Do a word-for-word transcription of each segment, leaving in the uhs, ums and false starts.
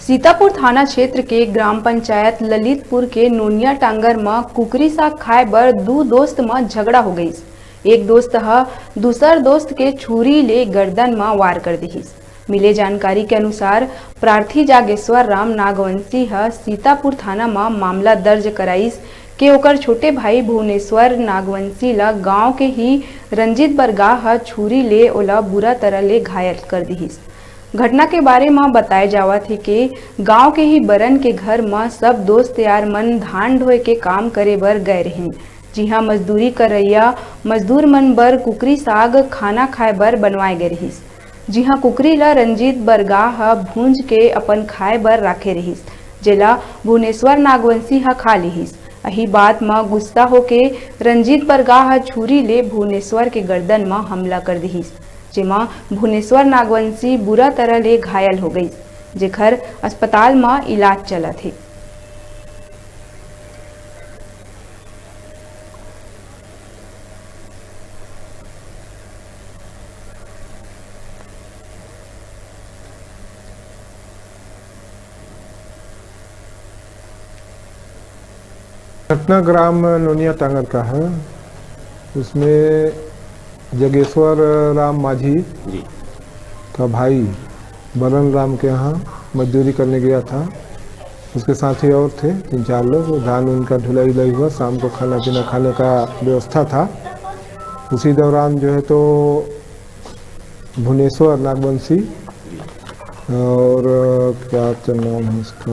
सीतापुर थाना क्षेत्र के ग्राम पंचायत ललितपुर के नोनिया टांगर म कुकरी साग खाए बर दू दोस्त म झगड़ा हो गइस। एक दोस्त ह दूसर दोस्त के छुरी ले गर्दन म वार कर दिहिस। मिले जानकारी के अनुसार, प्रार्थी जागेश्वर राम नागवंशी ह सीतापुर थाना म मामला दर्ज कराइस के ओकर छोटे भाई भुवनेश्वर नागवंशी ल गांव के ही रंजीत बरगाह ह छुरी ले ओला बुरा तरह ले घायल कर दिहिस। घटना के बारे म बताए जावत हे के गांव के ही बरन के घर म सब दोस्त यार मन धान ढोए के काम करे बर गए रहिन, जिहां मजदूरी करइया मजदूर मन बर कुकरी साग खाना खाए बर बनवाए गए रहिस। जिहां कुकरी ल रंजीत बरगाह ह भूंज के अपन खाए बर राखे रहिस, जेला भुवनेश्वर नागवंशी ह खा लिहिस। अही बात म गुस्सा होके रंजीत बरगाह ह छुरी ले भुवनेश्वर के गर्दन म हमला कर दिहिस, जेमा भुवनेश्वर नागवंशी बुरा तरह ले घायल हो गइस, जेखर अस्पताल म इलाज चलत हे। घटना ग्राम नोनिया टांगर का है। उसमें जगेश्वर राम माझी जी। का भाई बरन राम के यहाँ मजदूरी करने गया था। उसके साथी और थे, तीन चार लोग। वो धान उनका ढुलाई उलाई हुआ, शाम को खाना पीना खाने का व्यवस्था था। उसी दौरान जो है तो भुवनेश्वर नागवंशी और, अ, क्या तो नाम है उसका,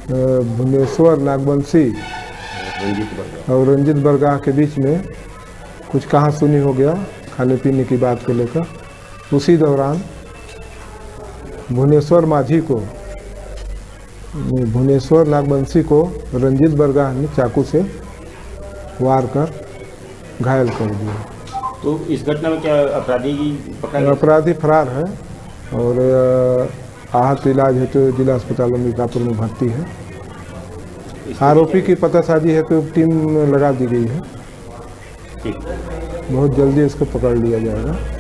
अ, भुवनेश्वर नागवंशी रंजीत बरगाह। और रंजीत बरगाह के बीच में कुछ कहासुनी हो गया खाने पीने की बात को लेकर। उसी दौरान भुवनेश्वर माझी को, भुवनेश्वर नागवंशी को रंजीत बरगाह ने चाकू से वार कर घायल कर दिया। तो इस घटना में क्या अपराधी की पकड़ा गया? अपराधी फरार है और, अ, आहत इलाज हेतु जिला अस्पताल अंबिकापुर में भर्ती है। आरोपी की पतासाजी हेतु टीम लगा दी गई है। ठीक। बहुत जल्दी इसको पकड़ लिया जाएगा।